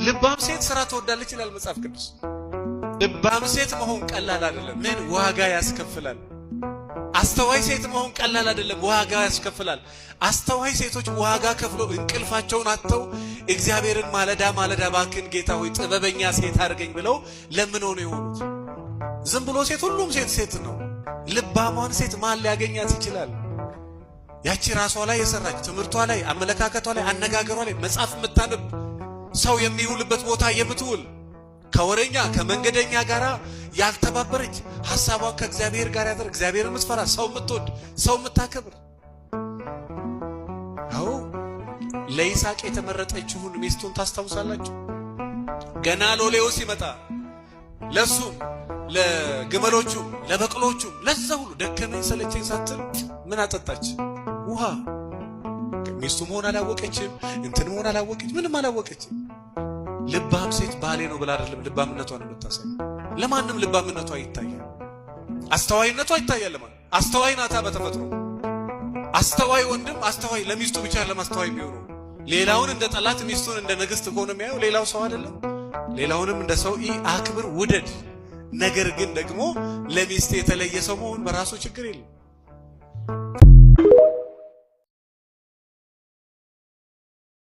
ልባም ሴት ስራ ትወዳለች ይላል መጽሐፍ ቅዱስ። ልባም ሴት መሆን ቀላል አይደለም። ምን ዋጋ ያስከፍላል። አስተዋይ ሴት መሆን ቀላል አይደለም፣ ዋጋ ያስከፍላል። አስተዋይ ሴቶች ዋጋ ከፍለው እንቅልፋቸውን አጥተው እግዚአብሔርን ማለዳ ማለዳ ባክን ጌታ ሆይ ጥበበኛ ሴት አድርገኝ ብለው ለምነው ነው የሆኑት። ዝም ብሎ ሴት ሁሉም ሴት ሴት ነው። ልባሟን ሴት ማን ሊያገኛት ይችላል? ያቺ ራሷ ላይ የሰራች ትምህርቷ ላይ፣ አመለካከቷ ላይ፣ አነጋገሯ ላይ መጽሐፍ የምታነብ፣ ሰው የሚውልበት ቦታ የምትውል፣ ከወሬኛ ከመንገደኛ ጋር ያልተባበረች፣ ሐሳቧን ከእግዚአብሔር ጋር ያደረግ፣ እግዚአብሔር የምትፈራ፣ ሰው የምትወድ፣ ሰው የምታከብር። አዎ፣ ለይስሐቅ የተመረጠችውን ሚስቱን ታስታውሳላችሁ? ገና ሎሌው ሲመጣ ለሱም ለግመሎቹም ለበቅሎቹም ለዛ ሁሉ ደከመኝ ሰለቸኝ ሳትል ምን አጠጣች? ውሃ። ሚስቱ መሆን አላወቀችም፣ እንትን መሆን አላወቀች፣ ምንም አላወቀችም። ልባም ሴት ባሌ ነው ብላ አይደለም ልባምነቷን የምታሳይ። ለማንም ልባምነቷ ይታያል፣ አስተዋይነቷ ይታያል። ለማን አስተዋይ ናታ በተፈጥሮ። አስተዋይ ወንድም አስተዋይ ለሚስቱ ብቻ ለማስተዋይ የሚሆነው ሌላውን እንደ ጠላት ሚስቱን እንደ ንግስት ከሆነ የሚያየው ሌላው ሰው አይደለም። ሌላውንም እንደ ሰው አክብር፣ ውደድ። ነገር ግን ደግሞ ለሚስት የተለየ ሰው መሆን በራሱ ችግር የለም።